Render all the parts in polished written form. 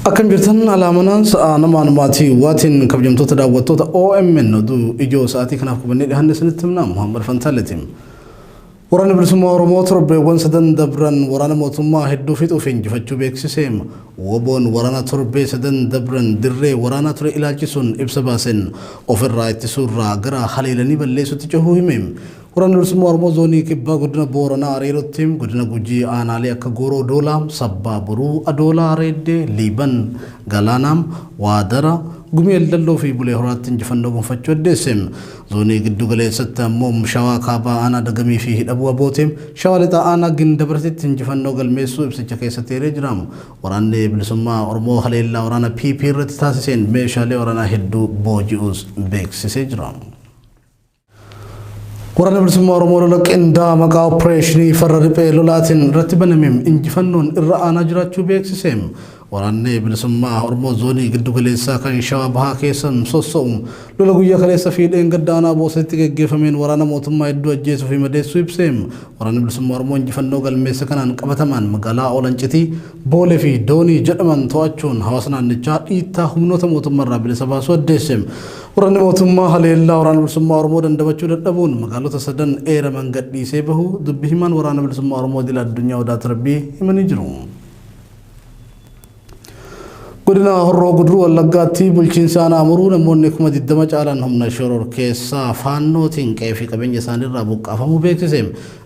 Akkam jirtan alaamanaan sa'a namaan maatii waatiin kabajamtoota daawwattoota OMN oduu ijoo sa'aatii kanaaf qabannee dhiyaanne isinitti himna Muhammad Fantaaletiin. Waraanni bilisummaa Oromoo torbeewwan sadan dabran waraana mootummaa hedduu fixuuf injifachuu beeksise. WBOn waraana torbee sadan dabran dirree waraanaa ture ilaalchisuun ibsa baaseen ofirraa ittisuurraa gara haleelanii balleessutti cehuu hime. Waraanni bilisummaa Oromoo zoonii kibbaa godina Booranaa Areerootti godina Gujii aanaalee akka Gooroo Doolaa, Sabbaa Boruu, Adoolaa Reeddee, Liiban, Galaanaa, Waadara, Gumii Eldalloo fi Bulee Horaatti injifannoo gonfachuu addeesse. Zoonii giddu galeessatti ammoo Shawaa Kaabaa aanaa Dagamii fi Hidhabuu Aboote, Shawaa Lixaa aanaa Gindabaratitti injifannoo galmeessuu ibsicha keessatti eeree jira. Waraanni bilisummaa Oromoo haleellaa waraana PP irratti taasiseen meeshaalee waraanaa hedduu booji'uus beeksisee jira. Waraanni bilisummaa Oromoo lola qindaa'aa maqaa opereeshinii farra riphee lolaatiin irratti banameen injifannoon irra aanaa jiraachuu beeksise. Waraanni bilisummaa Oromoo zoonii giddu galeessaa kan Shawaa Bahaa keessan sosso'u lola guyyaa kaleessa fiidheen gadda aanaa Boosatitti geggeeffameen waraana mootummaa hedduu ajjeesuu fi madeessuu ibse. Waraanni bilisummaa Oromoo injifannoo galmeessa kanaan qabatamaan magaalaa Olancitii, Boolee fi Doonii jedhaman to'achuun hawaasa naannichaa dhiittaa humnoota mootummaa irraa bilisa baasuu addeesse. Waraanni mootummaa haleellaa waraana bilisummaa Oromoo dandamachuu dadhabuun magaalota sadan eeraman gadhiisee bahu dubbi himaan waraana bilisummaa Oromoo idil addunyaa Odaa Tarbii himanii jiru. Godina Horroo Guduruu Wallaggaatti bulchiinsa aanaa Amuruu namoonni 20,000 caalan humna shororkeessaa faannootiin qe'ee fi qabeenya isaaniirraa buqqaafamuu beeksise.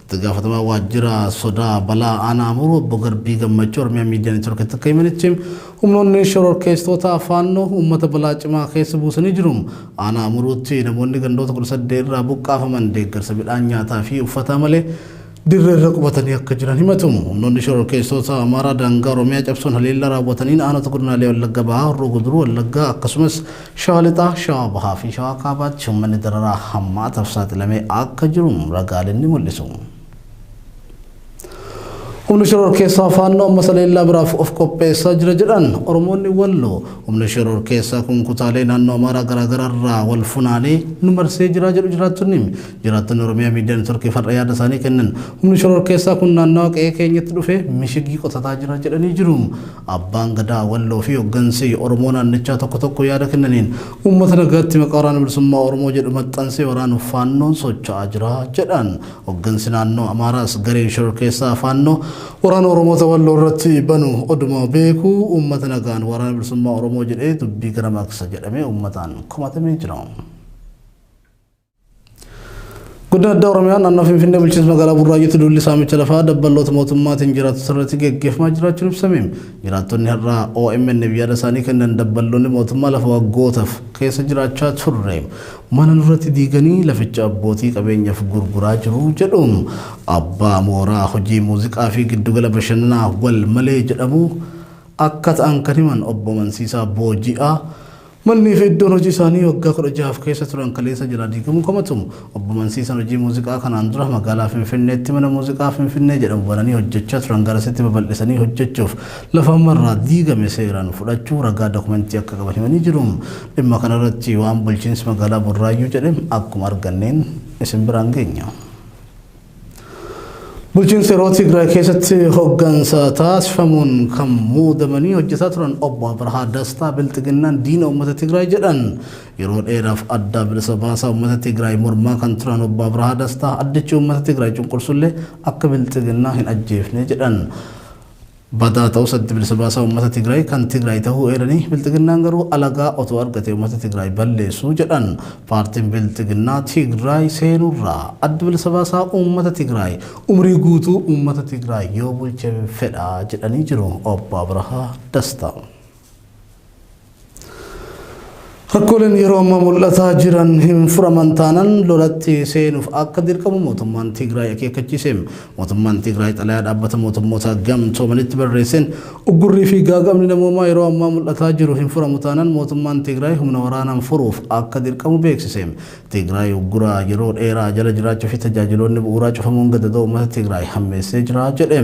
Itti gaafatamaa waajjira sodaa balaa aanaa Amuruu obbo Garbii Gammachuu Oromiyaa Miidiyaa Neetwoorkitti akka himanitti humnoonni shororkeessitoota faannoo uummata balaa cimaa keessa buusanii jiru. Aanaa Amuruutti namoonni gandoota 18 irraa buqqaafaman deeggarsa midhaan nyaataa fi uffataa malee dirree irra qubatanii akka jiran himatu. Humnoonni shororkeessitoota Amaaraa daangaa Oromiyaa cabsuun haleellaa raawwataniin aanota godinaalee Wallagga Bahaa, Horroo Guduruu Wallaggaa akkasumas Shawaa Lixaa, Shawaa Bahaa fi Shawaa Kaabaatti uummanni dararaa hammaataaf saaxilamee akka jiru ragaaleen ni mul'isu. Humni shororkeessaa faannoo ammas haleellaa biraaf of qopheessaa jira jedhan Oromoonni Walloo. Humni shororkeessaa kun kutaalee naannoo Amaaraa garaagaraa irraa wal funaanee nu marsee jira jedhu jiraattonni. Jiraattonni Oromiyaa Miidiyaa Neetwoorkiif har'a yaada isaanii kennan. Humni shororkeessaa kun naannawa qe'ee keenyatti dhufee mishigii qotataa jira jedhanii jiru. Abbaan Gadaa Walloo fi hoggansi Oromoo naannichaa tokko tokko yaada kennaniin uummata nagaatti maqaa waraana bilisummaa Oromoo jedhu maxxansee waraanuuf faannoon socho'aa jira jedhan. Hoggansi naannoo Amaaraas gareen shororkeessaa faannoo waraana Oromoota Walloo irratti banu oduma beeku uummata nagaan waraana bilisummaa Oromoo jedhee dubbii gara maqsa jedhamee uummataan komatamee jira. Godina addaa Oromiyaa naannoo Finfinnee bulchiinsa magaalaa Burraayyuutti duulli saamicha lafaa dabballoota mootummaatiin jiraattota irratti geggeeffamaa jiraachuun ibsame. Jiraattonni har'a OMN yaada isaanii kennan dabballoonni mootummaa lafa waggootaaf keessa jiraachaa turre mana nurratti diiganii laficha abbootii qabeenyaaf gurguraa jiru jedhu. Abbaa mooraa hojii muuziqaa fi giddugala bashannanaa wal malee jedhamu akka ta'an kan himan obbo Mansiisaa Booji'aa manni fi iddoon hojii isaanii waggaa 16 keessa turan kaleessa jala diigamuu komatu. Obbo Mansiisaan hojii muuziqaa kanaan dura magaalaa Finfinneetti mana muuziqaa Finfinnee jedhamu bananii hojjechaa turan garasitti babal'isanii hojjechuuf lafa ammarraa diigame seeraan fudhachuu ragaa dokumentii akka qaban himanii jiru. Dhimma kanarratti waan bulchiinsi magaalaa Burraayyuu jedhe akkuma arganneen isin biraan geenya. Bulchiinsa yeroo Tigraay keessatti hoggansa taasifamuun kan muudamanii hojjetaa turan obbo Abrahaa Dastaa Bilxiginnaan diina uummata Tigraay jedhan. Yeroo dheeraaf adda bilisa baasaa uummata Tigraay mormaa kan turan obbo Abrahaa Dastaa addichi uummata Tigraay cunqursullee akka Bilxiginnaa hin ajjeefne jedhan. Badaa ta'us addi bilisa baasaa uummata Tigraay kan Tigraay ta'uu eeranii Bilxiginnaan garuu alagaa otoo argate uummata Tigraay balleessu jedhan. Paartiin Bilxiginnaa Tigraay seenurraa addi bilisa baasaa uummata Tigraay umrii guutuu uummata Tigraay yoo bulche fedha jedhanii jiru obbo Abrahaa Dastaa. Rakkooleen yeroo ammaa mul'ataa jiran hin furaman taanan lolatti seenuuf akka dirqamu mootummaan Tigraay akeekkachiise. Mootummaan Tigraay xalayaa dhaabbata mootummoota gamtoomanitti barreesseen uggurrii fi gaagamni namoomaa yeroo ammaa mul'ataa jiru hin furamu taanan mootummaan Tigraay humna waraanaan furuuf akka dirqamu beeksise. Tigraay uggura yeroo dheeraa jala jiraachuu fi tajaajiloonni bu'uuraa cufamuun gadadoo uummata Tigraay hammeessee jira jedhe.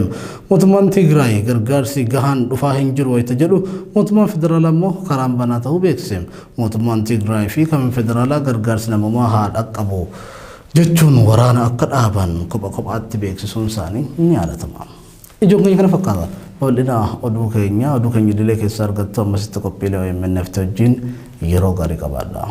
Mootummaan Tigraay gargaarsi gahaan dhufaa hin jiru wayita jedhu mootummaan federaalaa immoo karaan banaa ta'uu beeksise. Mootummaan Tigraay fi kan federaalaa gargaarsi namoomaa haa dhaqqabu jechuun waraana akka dhaaban kopha kophaatti beeksisuun isaanii ni yaadatama. Ijoon keenya kana fakkaata. Bal'ina oduu keenya idilee keessaa argattu ammasitti qophiilee OMN wajjin yeroo gaarii qabaadha.